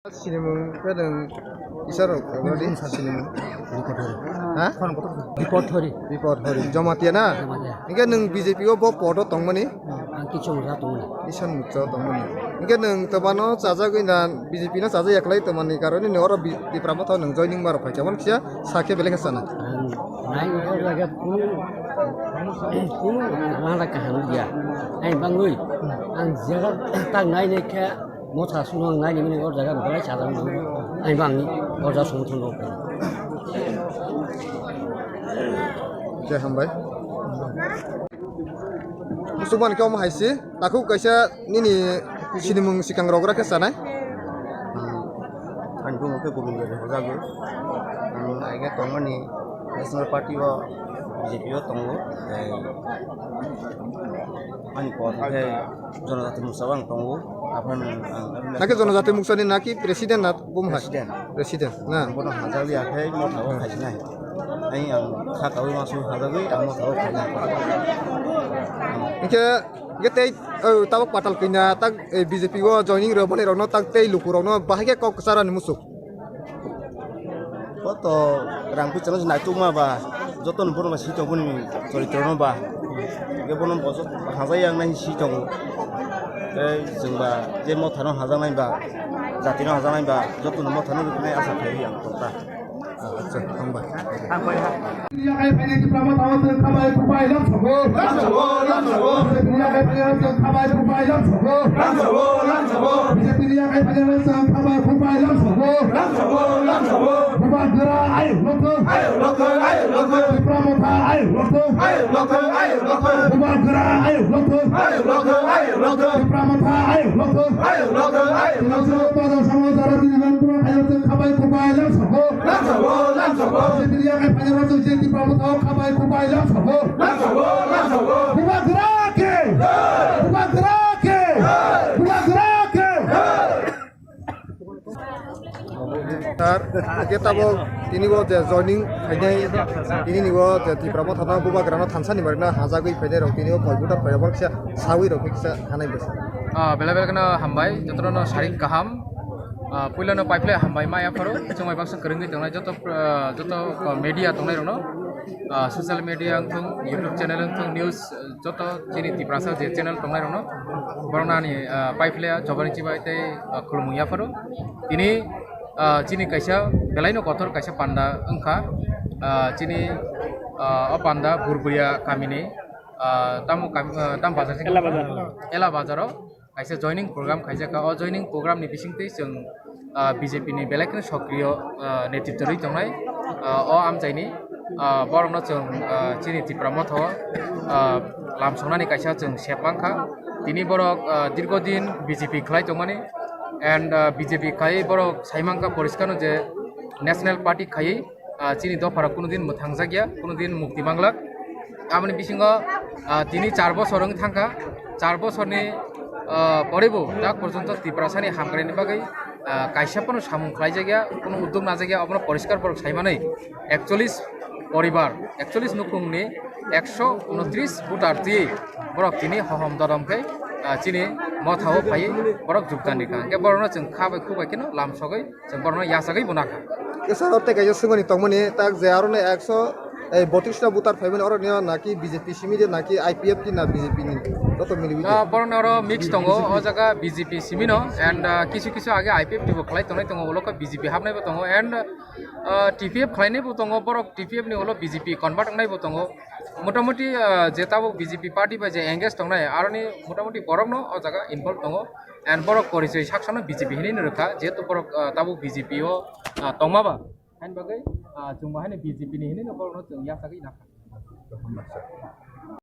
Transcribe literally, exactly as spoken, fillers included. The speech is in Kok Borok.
Sinimung khe nwng isa rok sinimung. Ha? Report hori. Report hori. Jamatia na? Jamatia. Hingke nwng B J P o bo pod o tongmani? Ang kichung ja tongmani. Isan mukcha tongmani. Hingke nwng tobano chajagwi na B J P no chajakya khlai tongmani karone nwng oro bi-, Tipra Motha nwng joining ma rok phaikha. Omo kisa sakhe belai khe sana. Ang nai o jaga kunu, kunu rangda kaham ya. Ai bangwi. Ang jaga tak nai nai khe Motha swngo ang naini mini o jaga belai chajak nang. Ani bangni o jaga songthon rok. Khe hambai. Musuban khe omo hai se, takhuk kaisa nini sinimung sikang rok ra khe sanai. Ani bumung khe Gobind Gari hojagwi. Ang aige tongmani National Party o B J P o tongo. Ani por khe Jonojati Muksa o ang tongo. Aphano ang Naki Jonojati Muksa ni naki president na bumhai? President. President na. Bono hajak ya khai Motha o khai nai. Ai ang kha kawi masu hajagwi ang Motha o khai nai. Hingke, hingke tei, o, tabok patal kanya tak, eh, B J P o joining rw bani rokno tak tei luku rokno bahai khe kok kwchara ni musuk. Koto rang puisa no naitukma ba, joto no bono ba si tongo boni choritro no ba. Hingke bono bo hajai yang nai si tongo. Tei chwng ba je Motha no hajak nai ba, jati no hajak nai ba, joto no Motha no rwkhnai asa khai yang tongkha. Acha, hambai. Yakai phainai Tipra Motha o chwng khabai khukbai lamsogo. Lamsogo, lamsogo. Yakai phainai chwng khabai khukbai lamsogo. Lamsogo, lamsogo. B J P ni yakai phainai chwng khabai khukbai lamsogo. Lamsogo, lamsogo. Bubagra ayuk lokthwng. Ayuk lokthwng, ayuk lokthwng. Tipra Motha ayuk lokthwng. Ayuk lokthwng, ayuk lokthwng. Bubagra ayuk lokthwng. Ayuk lokthwng, ayuk lokthwng. Tipra Motha ayuk lokthwng. Ayuk lokthwng, ayuk lokthwng. Tipra Motha samajara dini mantra ayuk chwng khabai khukbai lamsogo. Lamsogo, lamsogo. Sibiriya kai phanya rok chwng Tipra Motha khabai khukbai lamsogo. Lamsogo, lamsogo. Bubagra ke. Bubagra ke. Bubagra ke. Sir, hingke tabok tini bo je joining khainai, tini ni bo je Tipra Motha no Bubagra no thansa ni barna hajagwi phainai rok tini bo koi buta phai rok kisa sawi rok kisa hanai bwsa. Ah, belai belai kheno hambai, jotono no sarik kaham. Ah, puila no paiphle hambai maya pharo, chumai baksa kwrwngwi tongnai joto, ah, joto, ah, media tongnai rokno, ah, social media wngthung, YouTube channel wngthung, news, joto chini Tiprasa je channel tongnai rokno borokno ani, ah, paiphle jobani chibai tei, ah, khulumung yapharo. Tini, ah, chini kaisa belaino kotor kaisa panda wngkha, ah, chini, ah, o panda Burbuya kamini, ah, tamo kam-, ah, tamo bazar se Ela bazar. Ela bazaro kaisa joining program khaijak kha. O joining program ni bisingtwi chwng, ah, B J P ni belai kheno sokriyo, ah, netritw rwi tongnai, ah, o amchaini, ah, borokno chwng, ah, chini Tipra Motha o, ah, lamsoknani kaisa chwng sep mankha. Tini borok, ah, dirgo din B J P khlai tongmani and, ah, B J P khai borok sai mankha poriskar no je National Party khai ah, chini dopharok kunu din mwthangjakya, kunu din mukti manglak. Aboni bisingo, ah, tini char bosor wng thangkha, char bosorni, ah, porebo tak porjonto Tiprasani hamkraini bagwi, ah, kaisa phano samung khlaijakya, kunu uddog najakya, obono poriskar borok saimanwi ekchollish poribar, ekchollish nukhungni ekso unotris voter twi borok tini hohom dodom khe, ah, chini Motha o phaiwi borok jukdan rikha. Hwnkhe borokno chwng kha bai khu bai kheno lamsogwi Chwng borokno yachagwi bo nakha. Kisa oro tei kaisa swngmani tongmani tak je aro no ekso, eh, botris ta voter phaimani oro nini naki B J P simi de naki I P F T na B J P ni joto miliwi de. Ah, borokno oro mix tongo, o jaga B J P simi no and, ah, kisu kisu age I P F T bo khlai tongnai tongo, ulo khe B J P hapnai bo tongo and, ah, T P F khlainai bo tongo, borok T P F ni ulo B J P convert wngnai bo tongo. Motamoti, ah, je tabuk B J P party bai je engage tongnai aroni motamoti borokno o jaga involve tongo. And borok porichoi saksa no B J P hinwi no rwkha, jehetu borok, ah, tabuk B J P o, ah, tongma ba. Haini bagwi, ah, chwng bo haino B J P ni hinwi no borokno chwng yachagwi nakha.